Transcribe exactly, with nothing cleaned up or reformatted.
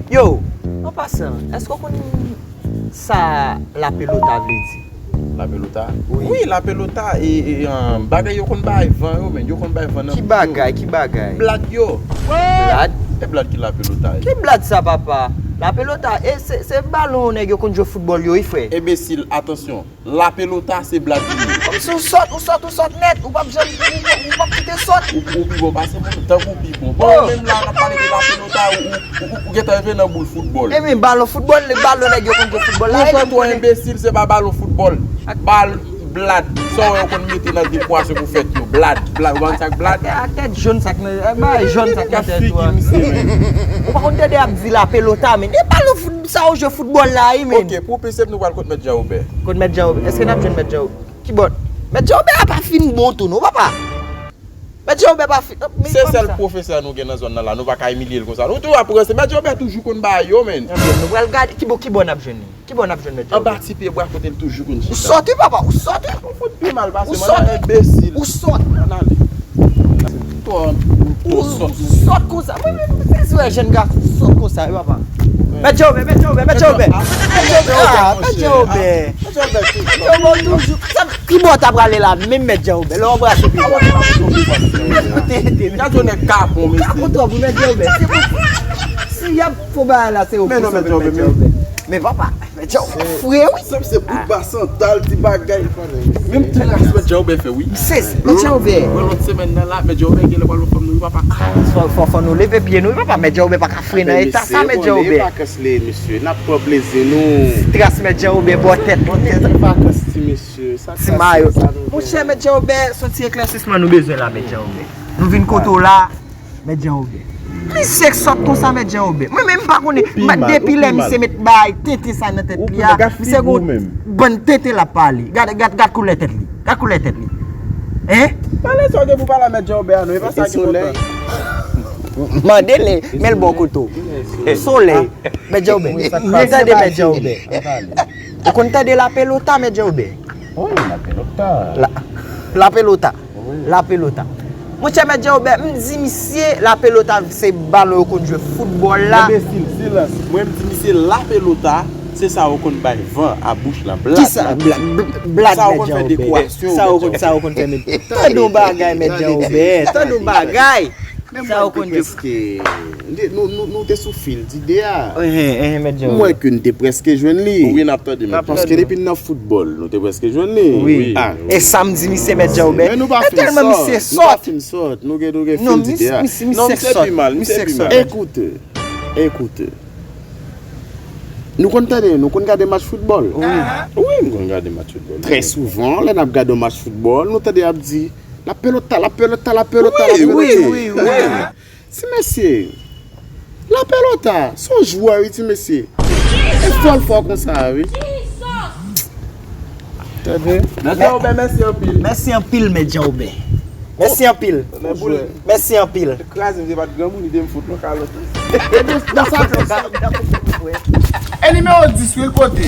Yo, an pasan, èske w konn sa lapelota vle di? Lapelota? Wi. Wi, lapelota, e, e, um, bagay yo konn bay van yo, men. Yo konn bay van nan... Ki bagay, ki bagay? Blad yo. Blad? E blad ki lapelota ye? Ki blad sa, papa? Lapelota, e se, se balon nèg yo konn jwe foutbòl yo, wi, frè. Enbesil, atansyon. Lapelota se blad li ye. Kòmsi w sòt, ou sòt, ou sòt nèt, ou p ap janm, ou, ou, ou p ap kite sòt. Ou, ou pi bon pase mwen, tankou w pi bon. Bon, menm la, n ap pale de lapelota, ou, ou, ou, ou gentan rive nan boul foutbòl. Ebyen, balon foutbòl, le balon nèg yo konn jwe foutbòl la, ou fè twò enbesil, se pa balon foutbòl. Bal, blad, sa w wè yo konn mete nan dekorasyon pou fèt yo. Blad, blad, ou konn sa k blad? Ak tèt jòn sa k nan, ak bagay jòn sa k nan tèt ou a. Ou pa konn tande y ap di lapelota, men. E balon fout-, sa yo jwe foutbòl la, wi, men. Ok, pou pi senp, nou pral kot Mèt Jan Obè. Kot Mèt Jan Obè? Èske n ap jwenn Mèt Jan Obè? Ki bò? Mèt Jan Obè a pa fin bon tou, non, papa. Mèt Jan Obè pa fin, men se sèl pwofesè nou gen nan zòn nan la, nou pa ka imilye l konsa. Nou tou ap ranse. Mèt Jan Obè toujou konn bagay yo, men. Ebyen, nou pral gade ki bò, ki bò n ap jwenn li. Ki bò n ap jwenn Mèt Jan Obè? Anba ti pyebwa kote l toujou konn chita. Ou sòt wi, papa, ou sòt wi. Ou fout pi mal pase mwen, enbesil. Ou sòt. Ann ale. Twò, twò sòt. Ou sòt konsa. Mwen menm, se si wè jèn gason sòt konsa wi, papa. Mèt Jan Obè, Mèt Jan Obè, Mèt Jan Obè. Mèt Jan Obè, ah, Mèt Jan Obè. Mèt Jan Obè toujou. Ki bò w ta prale la, menm Mèt Jan Obè, lè w anbrase pye. Gad yon nèg kapon, mesye. Kapon twòp wi, Mèt Jan Obè. Se pou, si y ap fè bagay la, se ou ki sòt Mèt Jan Obè. Men papa, Mèt Jan Obè fre wi. Sa se bout ba santal, ti bagay. Menm ti ras Mèt Jan Obè fè wi. Sezi, Mèt Jan Obè. Mwen lòt semèn nan la, Mèt Jan Obè genlè pral wè fanm nou wi papa. Fò, fò, fò nou leve pye nou wi papa, Mèt Jan Obè pa ka frennen eta sa, Mèt Jan Obè. Vakans li ye, mesye, n ap pran plezi nou. Ti tras Mèt Jan Obè bò tèt li. Bò tèt li vakans ti mesye. Ti mayo. Monchè, Mèt Jan Obè, se yon ti eklèsisman nou bezwen la, Mèt Jan Obè. Nou vin kote w la, Mèt Jan Obè. Misye k sòt konsa, Mèt Jan Obè. Mwen menm m pa konnen, depi lè misye met bay tenten sa nan tèt li a, misye gon bann tenten l ap pale. Gad, gad, gad koulè tèt li. Gad koulè tèt li. Hein? Pale sa w gen pou pale a Mèt Jan Obè a non, e pa sa ki enpòtan. Mande l, men l bò kote w. Solèy. Mèt Jan Obè. Tande Mèt Jan Obè. Ou konn tande lapelota, Mèt Jan Obè? Wi, lapelota. La, lapelota. Wi. Lapelota. Monchè, Mèt Jan Obè, m di misye, lapelota se balon yo konn jwe foutbòl la. Enbesil, silans. Mwen, m di misye, lapelota, se sa yo konn bay van a bouch lan. Blad. Kisa? Blad, bl-, blad Mèt Jan Obè. Sa yo konn fè dekorasyon, sa yo konn, sa yo konn fè met. Tande yon bagay, Mèt Jan Obè. Tande yon bagay. Sa yo konn jwe. Prèske, nou, nou, nou te sou fil dide a. Ehe, ehe, Mèt Jan Obè. M wè ke n te prèske jwenn li. Wi, n ap tande, Mèt Jan Obè. Paske depi n nan foutbòl, nou te prèske jwenn li. Wi. Ah. E sa m di misye Mèt Jan Obè. Men nou pa fin sòt. E tèlman misye sòt. Nou pa fin sòt. Nou gen, nou gen fil dide a. Non, misye, misye sòt. Non, misye pi mal, misye pi mal. Ekoute, ekoute. Nou konn tande, nou konn gade match foutbòl. Wi. Wi, m konn gade match foutbòl. Trè souvan, lè n ap gade yon match foutbòl, nou tande y ap di, la pelota, la pelota, la pelota, la pelota. Wi, wi, wi, wi. Ti mesye, la pelota, se yon jwè wi, ti mesye. E fò l fò konsa wi. Tande? Mèt Jan Obè, mèsi anpil. Mèsi anpil, Mèt Jan Obè. Mèsi anpil. Mèsi anpil. Kraze m, se pa t granmoun, li te m fout yon kalòt. E de, de sa konsa. E nimewo dis wi, kote?